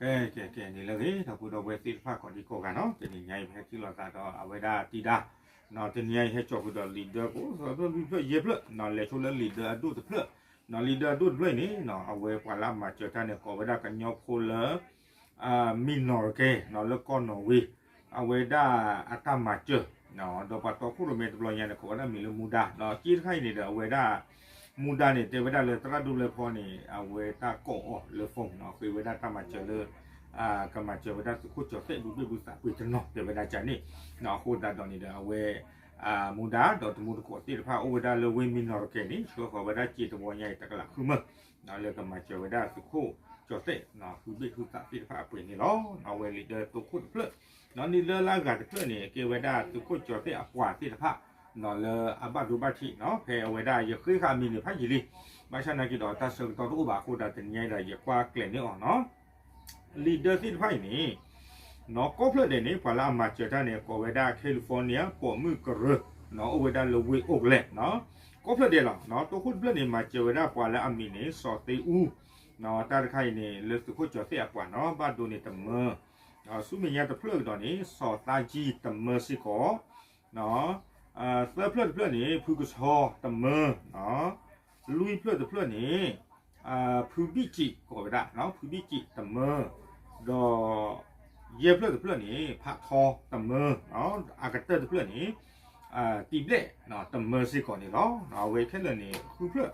ကဲ ကဲ ကဲ န့ၣ်လၢအဂ့ၤ ဒီပုၢ်ဒီဝဲၢ်သ့ၣ်တဖၣ်ကိးဒံကိးဂၤနီၤ, တနံၤညါအံၤ ပဟဲထံၣ်လိာ်သးဒီးအဝဲဒၣ်တံၤဒါ, တနံၤညါအံၤ ဟဲကၠီဃုာ်ဒီးလံာ်ဒၢကိးဖျၢၣ်လွံၢ်ဖျၢၣ်ယဲၢ်ဖျၢၣ်, လဲၤဆိလၢလံာ်ဒၢအဒိၣ်တဖျၢၣ်, လံာ်ဒၢအဒိၣ်တဖျၢၣ်အံၤန့ၣ် အဝဲပှၤလၢအမၤစၢၤတၢ်န့ၣ် ကိးဝဲဒၣ်ကညီဖိလၢ မံနီၣ်ရကဲ လၢကီၢ်နီၣ်ဝ့ အဝဲဒၣ်အတၢ်မၤစၢၤ, ဒီးပှၤတီခိၣ်ရိၣ်မဲတဘျီညါန့ၣ် ကိးဝဲဒၣ်မံၤလၢမူဒါ, ဒီးစ့တခါအံၤန့ၣ်ဒီး အဝဲဒၣ် မူဒါန့ၣ် တဲဝဲဒၣ်လၢသရၣ်ဒိၣ်လွဲဖီန့ၣ် အဝဲတၢ်ကိးအီၤလၢ phone နီၤ, ဃ့ဝဲဒၣ်တၢ်မၤစၢၤလၢ ကမၤစၢၤဝဲဒၣ်သုးခိၣ်ကၠီၤသဲၣ် ဘုဘ့ၣ်ဘုသးပှ့ၤတနီၤ တဲဝဲဒၣ်ကန့ၣ်, အဃိသတးဒီးန့ၣ်ဒီး အဝဲ မူဒါ ဒီးတမူတကိးသ့ၣ်တဖၣ် အိၣ်ဝဲဒၣ်လၢဝ့ၢ်မံနီၣ်ရကဲန့ၣ် ဆှၢဃီၤဝဲဒၣ်စ့တဝီညါအံၤ တကလးဃုမၢၢ် လၢကမၤစၢၤဝဲဒၣ်သုးခိၣ်ကၠီၤသဲၣ် ဘုဘ့ၣ်ဘုသးသ့ၣ်တဖၣ်အပှ့ၤန့ၣ်လီၤ. အဝဲလံာ်ဒၢသိခိၣ်တဖျၢၣ်, ဒီးလံာ်ဒၢလၢအဂၤတဖျၢၣ်န့ၣ် ကဲဝဲဒၣ်သုးခိၣ်ကၠီၤသဲၣ်အပှၤသ့ၣ်တဖၣ် လၢအဘၣ်ဒိဘၣ်ထံးနီၤ, ဖဲအဝဲဒၣ်ယဃ့ဃာ်အမံၤန့ၣ်ဖးယံာ်လံ, ဘၣ်ဆၣ်နာ်က့ဒီးတၢ်ဆၢကတီၢ်တအိၣ်ဘၣ်အဃိဒီး တနံၤညါအံၤဒီးယကွၢ်ကျဲၤန့ၢ်အီၤနီၤ. လံာ်ဒၢသ့ၣ်တဖၣ်အံၤန့ၣ် နီၤ ကိးဖျၢၣ်ဒဲးန့ၣ် ပှၤလၢအမၤစၢၤတၢ်န့ၣ် ကိးဝဲဒၣ် California ပိာ်မုၣ်ကရၢ, အိၣ်ဝဲဒၣ်လၢဝ့ၢ်အိၣ်ကလဲၣ်နီၤ, ကိးဖျၢၣ်ဒဲးလီၤ. သိခိၣ်တဖျၢၣ်န့ၣ် မၤစၢၤဝဲဒၣ်ပှၤလၢအမံၤန့ၣ် စီၤသ့အူ, တၢ်တခါအံၤန့ၣ် လၢသုးခိၣ်ကၠီၤသဲၣ်အပှၤနီၤ, ဘၣ်ဒိန့ၣ်တမၢ, ဆူမဲာ်ညါတဖျၢၣ်ကဒီးန့ၣ် စီၤသးကံတမၢစ့ၢ်ကီး သၢဖျၢၣ်တဖျၢၣ်န့ၣ် ဖုကဆီတမၢ, လွံၢ်ဖျၢၣ်တဖျၢၣ်န့ၣ် ဖုဘံၣ်စံး ကိးဝဲဒၣ် ဖုဘံၣ်စံးတမၢ, ဒီး ယဲၢ်ဖျၢၣ်တဖျၢၣ်န့ၣ် ဖးထီတမၢ, အကတၢၢ်တဖျၢၣ်န့ၣ် တံၤဘျဲၣ်တမၢစ့ၢ်ကီးန့ၣ်လီၤ. အဝဲခဲလၢာ်န့ၣ် ဃုဖျၢၣ်,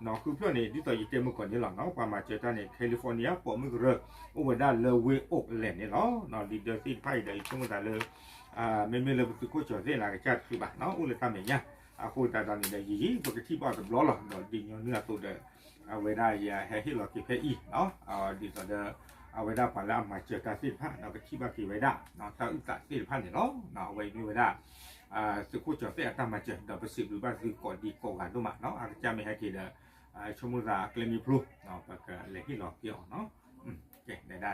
ဃုဖျၢၣ်န့ၣ် ဒ်သိးယတဲမုၢ်ကီၢ်န့ၣ်လီၤ. ပှၤမၤစၢၤတၢ်န့ၣ် California ပိာ်မုၣ်ကရၢ အိၣ်ဝဲဒၣ်လၢဝ့ၢ်အိၣ်ကလဲၣ်န့ၣ်လီၤ. လံာ်ဒၢသ့ၣ်တဖၣ်အံၤဒီး ယဆိကမိၣ်သးလၢ မ့မ့ၢ်လၢပသုးခိၣ်ကၠီၤသဲၣ်န့ၣ် အကစၢ်တချုးဘၣ်နီၤ, အိၣ်လၢတၢ်မဲာ်ညါ, အဃိသတးဒီးန့ၣ်ဒီး ယံာ်ယံာ် ပကထံၣ်ဘၣ်တဘျီလီၤ. ဒီးဒ်ညီနုၢ်အသိးဒီး အဝဲဒၣ်ယဟဲဟ့ၣ်လီၤက့ၤဖဲအံၤ, ဒ်သိးဒီး အဝဲဒၣ်ပှၤလၢအမၤစၢၤတၢ်သ့ၣ်တဖၣ် ကထံၣ်ဘၣ်က့ၤဝဲဒၣ် တၢ်အုၣ်သးသ့ၣ်တဖၣ်န့ၣ်လီၤ. အဝဲအံၤမ့ၢ်ဝဲဒၣ် သုးခိၣ်ကၠီၤသဲၣ်အတၢ်မၤစၢၤ ဒီးပစံးဘျုးဘၣ်သုကိးဒံကိးဂၤဒိၣ်မးနီၤ, အကစၢ်မ့ၢ်ဟဲက့ၤဒီး ဆိကမိၣ်သးအကျဲမ့ၢ်ဖျိ ပကလဲၤဟ့ၣ်လီၤက့ၤအီၤနီၤ,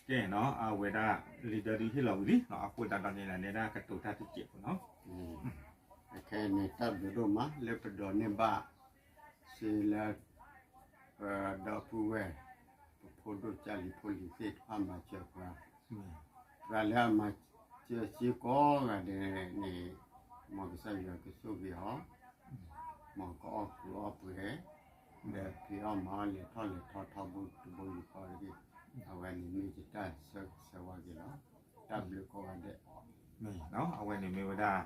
ကဲ ကဲနီၤ အဝဲဒၣ်လံာ်ဒၢဒုးဟ့ၣ်လီၤဝံၤလံ, အဃိသတးဒီးန့ၣ် လဲၤဒၣ်ကတိၤတၢ်တစဲးဖိနီၤ, အခဲအံၤန့ၣ် တၢ်ဘျုးဒိၣ်မး လၢပဒိးန့ၢ်ဘၣ် စ့လၢ ပဒီပုၢ်ဝဲၢ် ပဖိဒိၣ်ကၢ်လံၤဖိလံၤသ့ၣ်တဖၣ်မၤစၢၤပှၤ, ပှၤလၢအမၤစၢၤစ့ကိးဂၤဒဲးန့ၣ် မ်ကစၢ်ယွၤကဆိၣ်ဂ့ၤအီၤ, မ်ကအီၣ်ကုးအီၣ်ပှဲၤ, ဒီးဖံးအီၣ်မၤအီၣ်လဲၤထီၣ်လဲၤထီထီဘိတဘိယူၢ်ဃီတဂ့ၤ, အဝဲန့ၣ်မ့ၢ်ယတၢ်ဆၢဂ့ၤဆၢဝါက့ၤလီၤ. တၢ်ဘျုးကိးဂၤဒဲး အဝဲန့ၣ်မ့ၢ်ဝဲဒၣ်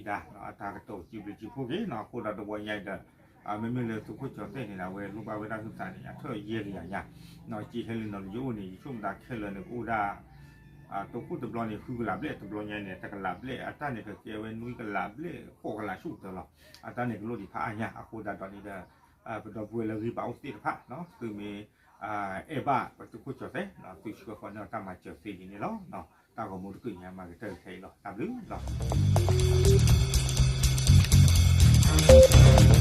ဒံဒါ အတၢ်ကတိၤစံးဘျုးစံးဖှိၣ်က့ၤနီၤ, အဃိဒီးတဝီညါအံၤဒီး မ့မ့ၢ်လၢသုးခိၣ်ကၠီၤသဲၣ်န့ၣ်ဒီး အဝဲလိၣ်ဘၣ်ဝဲဒၣ်ဟုသးန့ၣ် အထၢၣ်ယဲၢ်ကယၤညါ, စ့ဟဲလၢနီၢ်တယိအိၣ်န့ၣ် ယဆိကမိၣ်သးခဲလၢာ်န့ၣ် ကအိၣ်ဒၣ် တိခိၣ်တဘျီန့ၣ် ဃုကလးဘျဲၣ် တဘျီညါန့ၣ် တကလးဘျဲၣ် အတၢ်န့ၣ်ကကဲဝဲနွံကလးဘျဲၣ် ဃိးကလးဆူၣ်ကတၢၢ်လီၤ. အတၢ်န့ၣ်ကလိၣ်ဒံးဖးအါညါ အဃိသတးဒီးန့ၣ်ဒီး ပဒီပုၢ်ဝဲၢ်လၢဂံၢ်ဘါအိၣ်သ့ၣ်တဖၣ် သုမ့ၢ် အဲၣ်ဘၣ်ပသုးခိၣ်ကၠီၤသဲၣ် သုဆှၢဃီၤန့ၢ်တၢ်မၤစၢၤသ့ဒ်န့ၣ်လီၤ. တၢ်ဂီၤမူတကုးညါမၤကတၢၢ်ခဲအံၤလီၤ. တၢ်ဘျုးလီၤ.